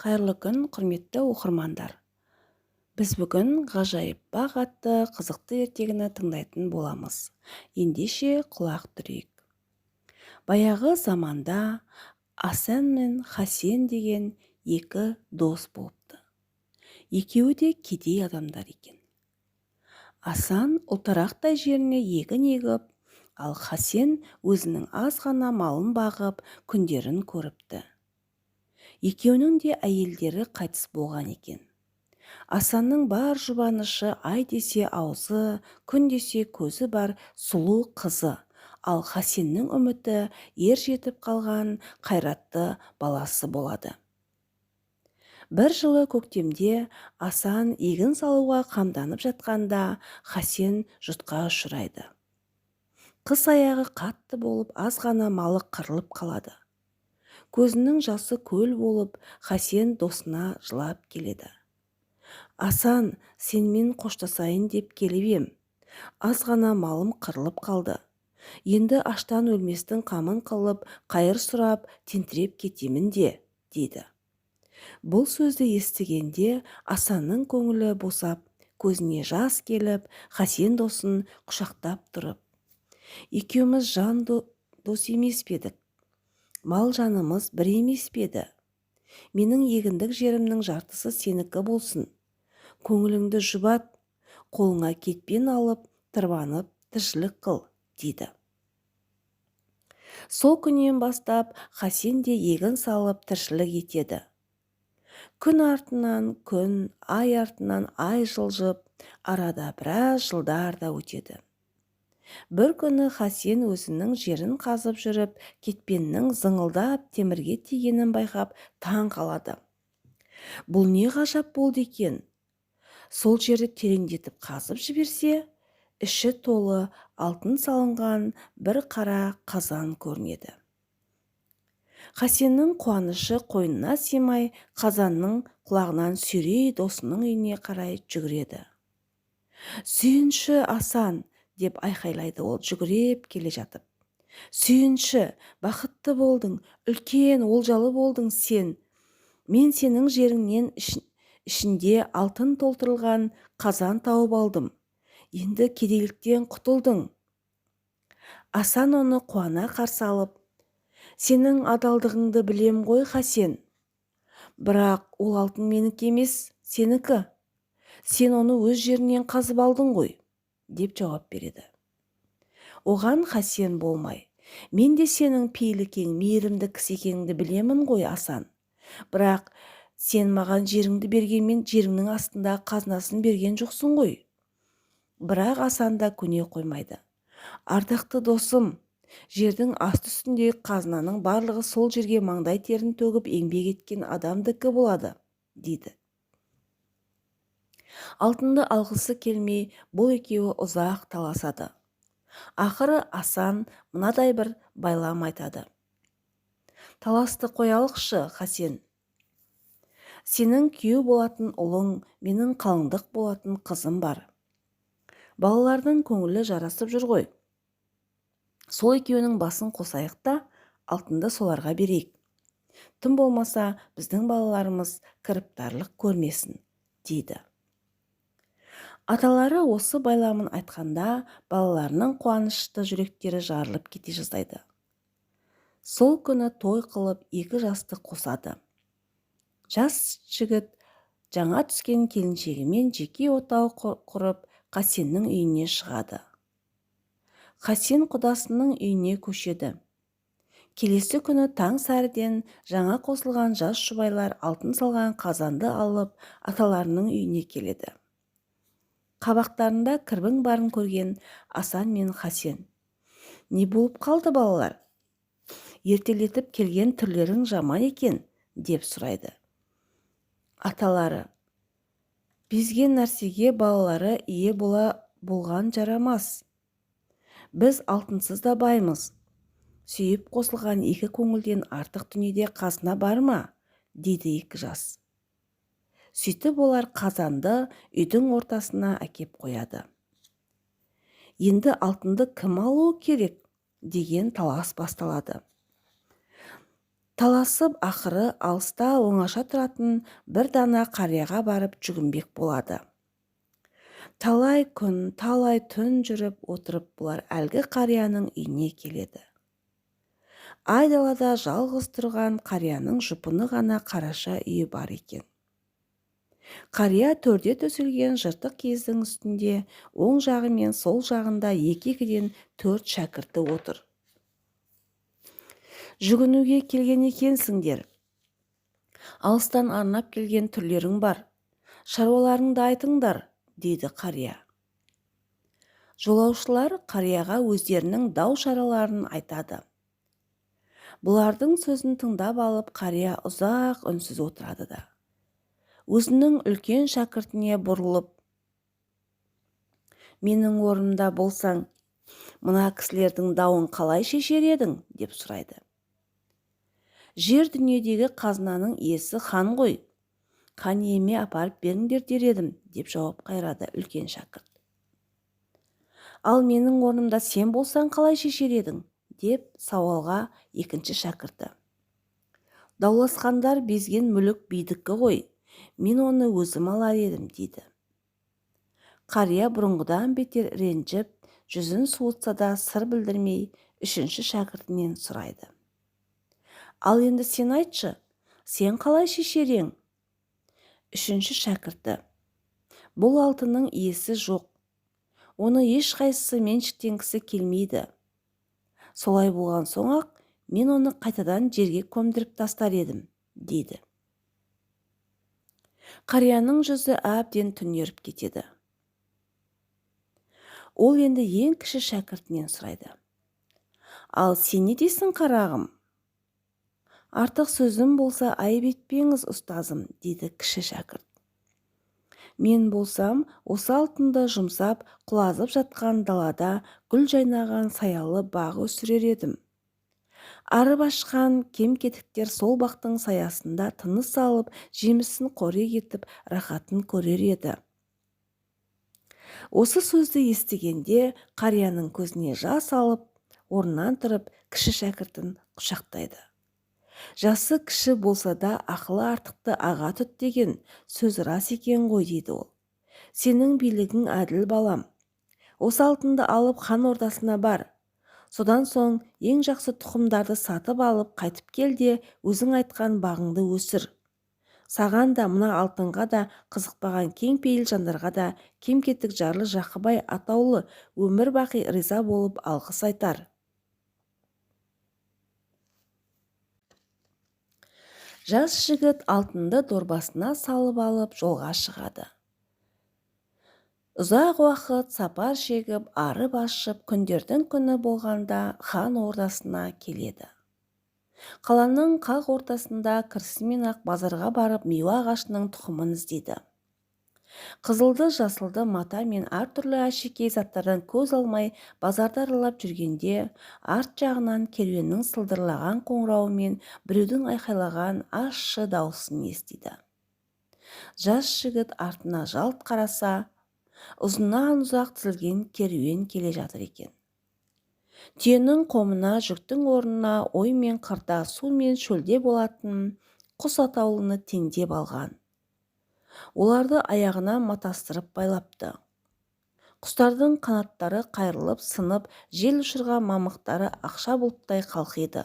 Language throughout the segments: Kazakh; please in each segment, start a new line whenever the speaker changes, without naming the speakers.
Қайырлы күн, құрметті оқырмандар! Біз бүгін «Ғажайып бақ» атты қызықты ертегіні тыңдайтын боламыз. Ендеше, құлақ түрейік. Баяғы заманда Асан мен Хасен деген екі дос болыпты. Екеуі де кедей адамдар екен. Асан ұлтарақтай жеріне егін егіп, ал Хасен өзінің аз ғана малын бағып, күндерін көріпті. Екеуінің де әйелдері қайтыс болған екен. Асанның бар жұбанышы ай десе аузы, күн десе көзі бар сұлу қызы, ал Хасеннің үміті ер жетіп қалған қайратты баласы болады. Бір жылы көктемде Асан егін салуға қамданып жатқанда, Хасен жұтқа ұшырайды. Қыс аяғы қатты болып, аз ғана малы қырылып қалады. Көзінің жасы көл болып, Хасен досына жылап келеді: «Асан, сенімен қоштасайын деп келіп ем. Аз ғана малым қырылып қалды. Енді аштан өлместің қамын қылып, қайыр сұрап тентіреп кетемін де», – дейді. Бұл сөзді естігенде Асанның көңілі босап, көзіне жас келіп, Хасен досын құшақтап тұрып: «Екеуміз жан дос емес пе едік? Мал жанымыз бір емес пе еді? Менің егіндік жерімнің жартысы сенікі болсын. Көңіліңді жұбат, қолыңа кетпен алып, тырбанып тіршілік қыл», – дейді. Сол күннен бастап Хасен де егін салып тіршілік етеді. Күн артынан күн, ай артынан ай жылжып, арада біраз жылдар да өтеді. Бір күні Хасен өзінің жерін қазып жүріп, кетпеннің зыңылдап темірге тигенін байқап, таң қалады. Бұл не ғажап болды екен? Сол жерді тереңдетіп қазып жіберсе, іші толы алтын салынған бір қара қазан көрінеді. Хасеннің қуанышы қойнына сыймай, қазанның құлағынан сүйрей досының үйіне қарай жүгіреді. «Сүйінші, Асан!» – деп айқайлайды ол жүгіріп келе жатып. «Сүйінші, бақытты болдың, үлкен олжалы болдың сен! Мен сенің жеріңнен ішінде алтын толтырылған қазан тауып алдым. Енді кедейліктен құтылдың». Асан оны қуана қарсы алып: «Сенің адалдығыңды білем ғой, Хасен. Бірақ ол алтын менікі емес, сенікі. Сен оны өз жеріңнен қазып алдың ғой», – деп жауап береді. Оған Хасен болмай: «Мен де сенің пейілі кең, мейірімді кісі екеніңді білемін ғой, Асан. Бірақ сен маған жеріңді бергенмен, жеріңнің астындағы қазынасын берген жоқсың ғой». Бірақ Асан да көне қоймайды: «Ардақты досым, жердің асты үстіндегі қазынаның барлығы сол жерге маңдай терін төгіп еңбек еткен адамдікі болады», – дейді. Алтынды алғысы келмей, бұл екеуі ұзақ таласады. Ақыры Асан мынадай бір байлам айтады: «Таласты қоялықшы, Хасен. Сенің күйеу болатын ұлың, менің қалыңдық болатын қызым бар. Балалардың көңілі жарасып жүр ғой. Сол екеуінің басын қосайық та, алтынды соларға берейік. Тым болмаса, біздің балаларымыз кіріптарлық көрмесін», – дейді. Аталары осы байламын айтқанда, балаларының қуанышты жүректері жарылып кете жаздайды. Сол күні той қылып, екі жасты қосады. Жас жігіт жаңа түскен келіншегімен жеке отау құрып, Хасеннің үйіне шығады. Хасен құдасының үйіне көшеді. Келесі күні таң сәріден жаңа қосылған жас жұбайлар алтын салған қазанды алып, аталарының үйіне келеді. Қабақтарында кірбің барын көрген Асан мен Хасен: «Не болып қалды, балалар? Ертелетіп келген түрлерің жаман екен», – деп сұрайды. Аталары: «Безген нәрсеге балалары ие бола болған жарамас. Біз алтынсыз да баймыз. Сүйіп қосылған екі көңілден артық дүниеде қазына бар ма?» – дейді екі жас. Сөйтіп, олар қазанды үйдің ортасына әкеп қояды. Енді алтынды кім алуы керек деген талас басталады. Таласып, ақыры алыста оңаша тұратын бір дана қарияға барып жүгінбек болады. Талай күн, талай түн жүріп отырып бұлар әлгі қарияның үйіне келеді. Айдалада жалғыз тұрған қарияның жұпыны ғана қараша үйі бар екен. Қария төрде төселген жыртық киіздің үстінде оң жағы мен сол жағында екі-екіден 4 шәкірті отыр. Жүгінуге келген екенсіңдер. Алыстан арнап келген түрлерің бар. Шаруаларыңды айтыңдар, дейді қария. Жолаушылар қарияға өздерінің дау шараларын айтады. Бұлардың сөзін тыңдап алып, қария ұзақ үнсіз отырады да өзінің үлкен шәкіртіне бұрылып, менің орнымда болсаң, мына кісілердің дауын қалай шешер едің, деп сұрайды. Жер дүниедегі қазынаның иесі хан ғой, хан иеме апарып беріңдер дер едім, деп жауап қайырады үлкен шәкірт. Ал менің орнымда сен болсаң қалай шешер едің, деп сауалға екінші шәкірті. Дауласқандар безген мүлік бидікі ғой, мен оны өзім алар едім, дейді. Қария бұрынғыдан бетер ренжіп, жүзін суытса да сыр білдірмей, үшінші шәкіртінен сұрайды. Ал енді сен айтшы, сен қалай шешер ең? Үшінші шәкірті. Бұл алтынның иесі жоқ. Оны ешқайсысы меншіктенгісі келмейді. Солай болған соң-ақ, мен оны қайтадан жерге көмдіріп тастар едім, дейді. Қарияның жүзі әбден түнеріп кетеді. Ол енді ең кіші шәкіртінен сұрайды. Ал сен не дейсің, қарағым? Артық сөзім болса айып етпеңіз, ұстазым, дейді кіші шәкірт. Мен болсам, осы алтынды жұмсап, құлазып жатқан далада гүл жайнаған саялы бақ өсірер едім. Арып ашқан кем-кетіктер сол бақтың саясында тыныс алып, жемісін қорек етіп, рахатын көрер еді. Осы сөзді естігенде қарияның көзіне жас алып, орнынан тұрып, кіші шәкіртін құшақтайды. Жасы кіші болса да ақылы артықты аға тұт деген сөз рас екен ғой, дейді ол. Сенің билігің әділ, балам. Осы алтынды алып хан ордасына бар. Содан соң ең жақсы тұқымдарды сатып алып қайтып кел де өзің айтқан бағыңды өсір. Саған да, мына алтынға да қызықпаған кең пейіл жандарға да кем-кетік жарлы Жақыбай атаулы өмір бақи риза болып алғыс айтар. Жас жігіт алтынды дорбасына салып алып жолға шығады. Ұзақ уақыт сапар шегіп, арып ашып, күндердің күні болғанда хан ордасына келеді. Қаланың қақ ортасында кірісімен-ақ базарға барып миуа ағашының тұқымын іздейді. Қызылды, жасылды мата мен әртүрлі әшекей заттардан көз алмай базарды аралап жүргенде арт жағынан керуеннің сылдырлаған қоңырауы мен біреудің айқайлаған ащы дауысын естиді. Жас жігіт артына жалт қараса, ұзыннан ұзақ тізілген керуен келе жатыр екен. Түйенің қомына, жүктің орнына ой мен қырда, су мен шөлде болатын құс атаулыны теңдеп алған. Оларды аяғына матастырып байлапты. Құстардың қанаттары қайырылып сынып, жел ұшырған мамықтары ақша бұлттай қалқиды.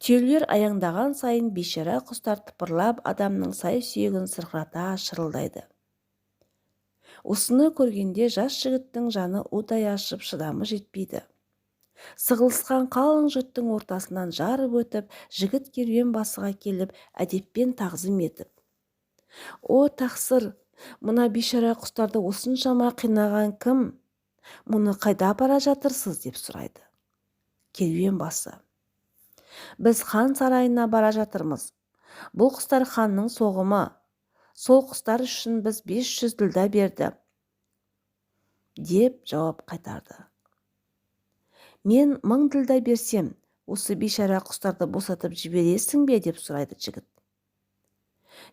Түйелер аяңдаған сайын бейшара құстар тыпырлап адамның сай сүйегін сырқырата шырылдайды. Осыны көргенде жас жігіттің жаны удай ашып, шыдамы жетпейді. Сығылысқан қалың жұрттың ортасынан жарып өтіп, жігіт керуен басыға келіп, әдеппен тағзым етіп. О, тақсыр, мына бейшара құстарды осыншама қинаған кім? Мұны қайда апара жатырсыз, деп сұрайды. Керуен басы. Біз хан сарайына бара жатырмыз. Бұл құстар ханның соғымы. Сол құстар үшін біз 500 ділда берді, деп жауап қайтарды. Мен 1000 ділда берсем, осы бейшара құстарды босатып жібересің бе, деп сұрайды жігіт.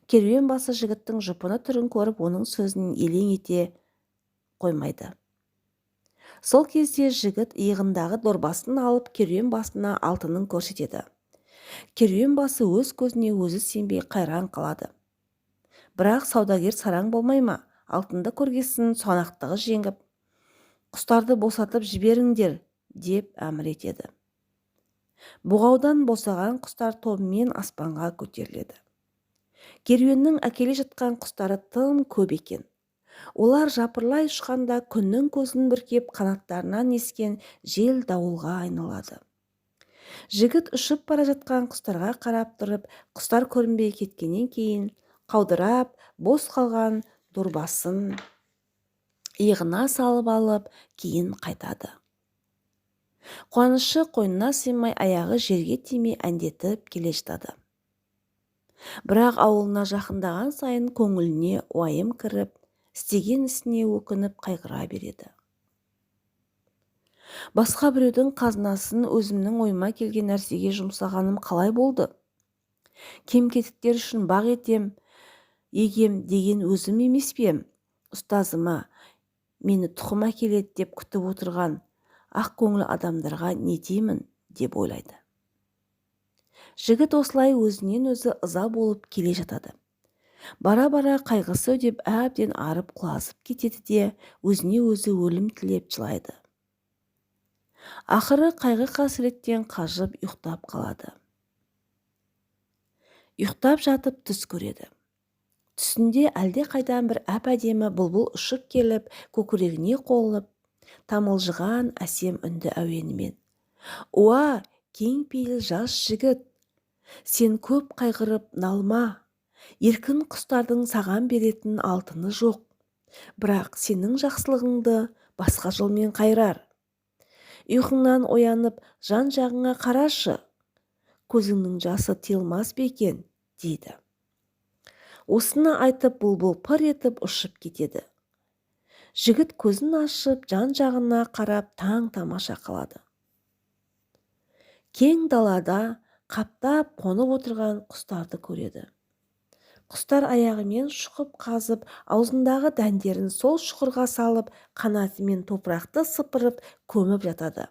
Керуен басы жігіттің жұпыны түрін көріп, оның сөзін елең ете қоймайды. Сол кезде жігіт иығындағы дорбасын алып, керуен басына алтынын көрсетеді. Керуен басы өз көзіне өзі сенбей қайран қалады. Бірақ саудагер сараң болмай ма, алтынды көргесін сұғанақтығы жеңіп, құстарды босатып жіберіңдер деп әмір етеді. Бұғаудан босаған құстар тобымен аспанға көтеріледі. Керуеннің әкеле жатқан құстары тым көп екен. Олар жапырлай ұшқанда күннің көзін бүркеп, қанаттарынан ескен жел дауылға айналады. Жігіт ұшып бара жатқан құстарға қарап тұрып, құстар көрінбей кеткеннен кейін қаудырап, бос қалған дорбасын иығына салып алып, кейін қайтады. Қуанышы қойнына сыймай, аяғы жерге тимей әндетіп келе жатады. Бірақ ауылына жақындаған сайын көңіліне уайым кіріп, істеген ісіне өкініп қайғыра береді. Басқа біреудің қазынасын өзімнің ойыма келген нәрсеге жұмсағаным қалай болды? Кем-кетіктер үшін бақ етем, егем деген өзім емес пе ем? Ұстазыма мені тұқым әкеледі деп күтіп отырған ақ көңіл адамдарға не деймін деп ойлайды. Жігіт осылай өзінен өзі ыза болып келе жатады. Бара-бара қайғысы үдеп әбден арып құлазып кетеді де, өзіне өзі өлім тілеп жылайды. Ақыры қайғы-қасіреттен қажып ұйықтап қалады. Ұйықтап жатып түс көреді. Түсінде әлдеқайдан бір әп-әдемі бұлбұл ұшып келіп, көкірегіне қонып, тамылжыған әсем үнді әуенімен: «Уа, кең пейіл жас жігіт, сен көп қайғырып налыма, еркін құстардың саған беретін алтыны жоқ, бірақ сенің жақсылығыңды басқа жолмен қайырар. Ұйқыңнан оянып, жан-жағыңа қарашы, көзіңнің жасы тыйылмас па екен?» дейді. Осыны айтып бұлбұл пыр етіп ұшып кетеді. Жігіт көзін ашып, жан-жағына қарап таң тамаша қалады. Кең далада қаптап қонып отырған құстарды көреді. Құстар аяғымен шұқып қазып, аузындағы дәндерін сол шұқырға салып, қанатымен топырақты сыпырып көміп жатады.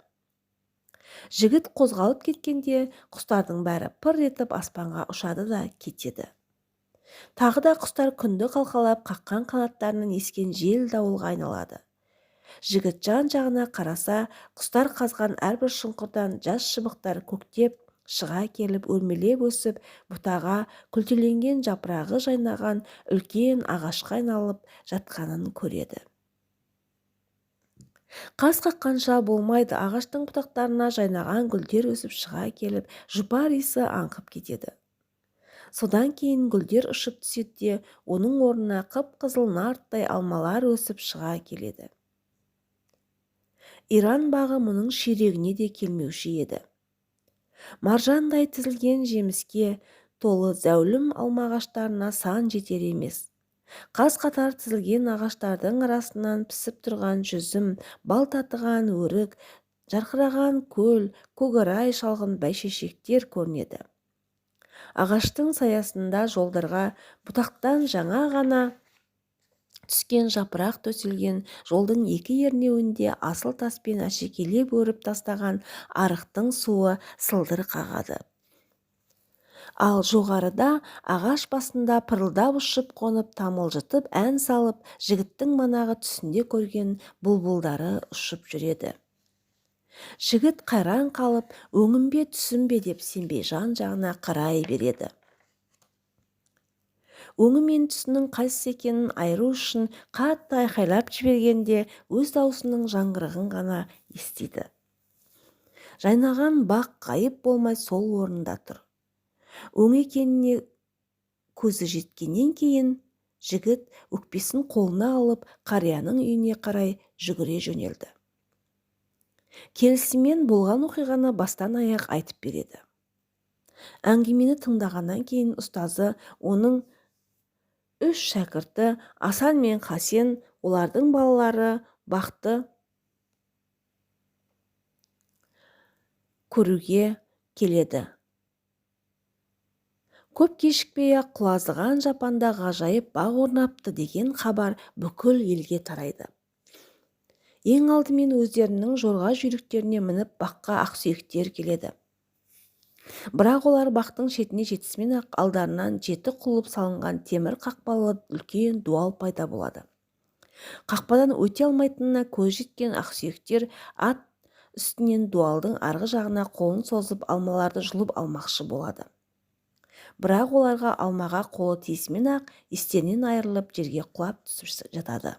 Жігіт қозғалып кеткенде құстардың бәрі пыр етіп аспанға ұшады да кетеді. Тағы да құстар күнді қалқалап қаққан қанаттарынан ескен жел дауылға айналады. Жігіт жан-жағына қараса, құстар қазған әрбір шұңқырдан жас шыбықтар көктеп шыға келіп, өрмелеп өсіп, бұтаға күлтеленген жапырағы жайнаған үлкен ағашқа айналып жатқанын көреді. Қас қаққанша болмайды, ағаштың бұтақтарына жайнаған гүлдер өсіп шыға келіп, жұпар иісі аңқып кетеді. Содан кейін гүлдер ұшып түседі де, оның орнына қып-қызыл нарттай алмалар өсіп шыға келеді. Иран бағы мұның ширегіне де келмеуші еді. Маржандай тізілген жеміске толы зәулім алма ағаштарына сан жетер емес. Қаз-қатар тізілген ағаштардың арасынан пісіп тұрған жүзім, бал татыған өрік, жарқыраған көл, көкарай шалғын бәйшешектер көрінеді. Ағаштың саясында жолдарға бұтақтан жаңа ғана түскен жапырақ төселген, жолдың екі ернеуінде асыл таспен әшекейлеп өріп тастаған арықтың суы сылдыр қағады. Ал жоғарыда ағаш басында пырылдап ұшып қонып, тамылжытып ән салып, жігіттің манағы түсінде көрген бұлбұлдары ұшып жүреді. Жігіт қайран қалып, өңім бе, түсім бе деп сенбей жан-жағына қарай береді. Өңі мен түсінің қайсысы екенін айыру үшін қатты айқайлап жібергенде өз даусының жаңғырығын ғана естиді. Жайнаған бақ ғайып болмай сол орнында тұр. Өң екеніне көзі жеткеннен кейін жігіт өкпесін қолына алып, қарияның үйіне қарай жүгіре жөнелді. Келісімен болған оқиғаны бастан аяқ айтып береді. Әңгімені тыңдағаннан кейін ұстазы, оның үш шәкірті Асан мен Хасен, олардың балалары бақты көруге келеді. Көп кешікпей-ақ құлазыған жапанда ғажайып бақ орнапты деген хабар бүкіл елге тарайды. Ең алдымен өздерінің жорға жүйріктеріне мініп баққа ақсүйектер келеді. Бірақ олар бақтың шетіне жетісімен-ақ алдарынан жеті құлып салынған темір қақпалы үлкен дуал пайда болады. Қақпадан өте алмайтынына көзі жеткен ақсүйектер ат үстінен дуалдың арғы жағына қолын созып, алмаларды жұлып алмақшы болады. Бірақ оларға алмаға қолы тиісімен-ақ естерінен айырылып, жерге құлап түсіп жатады.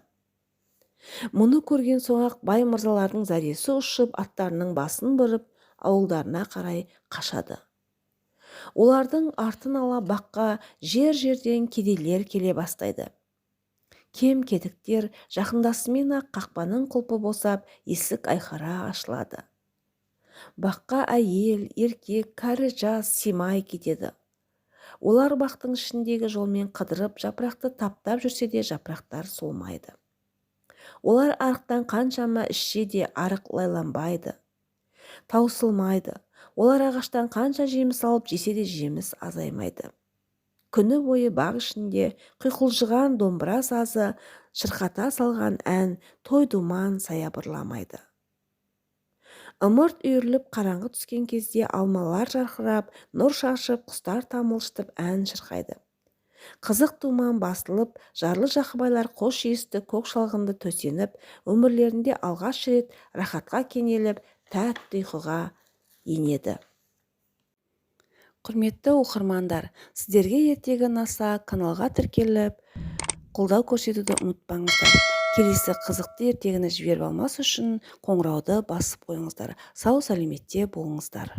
Мұны көрген соң-ақ бай мырзалардың зәресі ұшып, аттарының басын бұрып, ауылдарына қарай қашады. Олардың артын ала баққа жер-жерден кедейлер келе бастайды. Кем-кетіктер жақындасымен-ақ қақпаның құлпы босап, есік айқара ашылады. Баққа әйел, еркек, кәрі, жас сыймай кетеді. Олар бақтың ішіндегі жолмен қыдырып, жапырақты таптап жүрсе де, жапырақтар солмайды. Олар арықтан қаншама ішсе де, арық лайланбайды, таусылмайды. Олар ағаштан қанша жеміс алып жесе де, жеміс азаймайды. Күні бойы бақ ішінде құйқылжыған домбыра сазы, шырқата салған ән, той-думан саябырламайды. Ымырт үйіріліп, қараңғы түскен кезде алмалар жарқырап, нұр шашып, құстар тамылжытып ән шырқайды. Қызық думан басылып, жарлы-жақыбайлар хош иісті көк шалғынды төсеніп, өмірлерінде алғаш рет рахатқа кенеліп, тәтті ұйқыға енеді. Құрметті оқырмандар, сіздерге ертегі ұнаса, каналға тіркеліп, қолдау көрсетуді ұмытпаңыздар. Келесі қызықты ертегіні жіберіп алмас үшін қоңырауды басып қойыңыздар. Сау сәлеметте болыңыздар.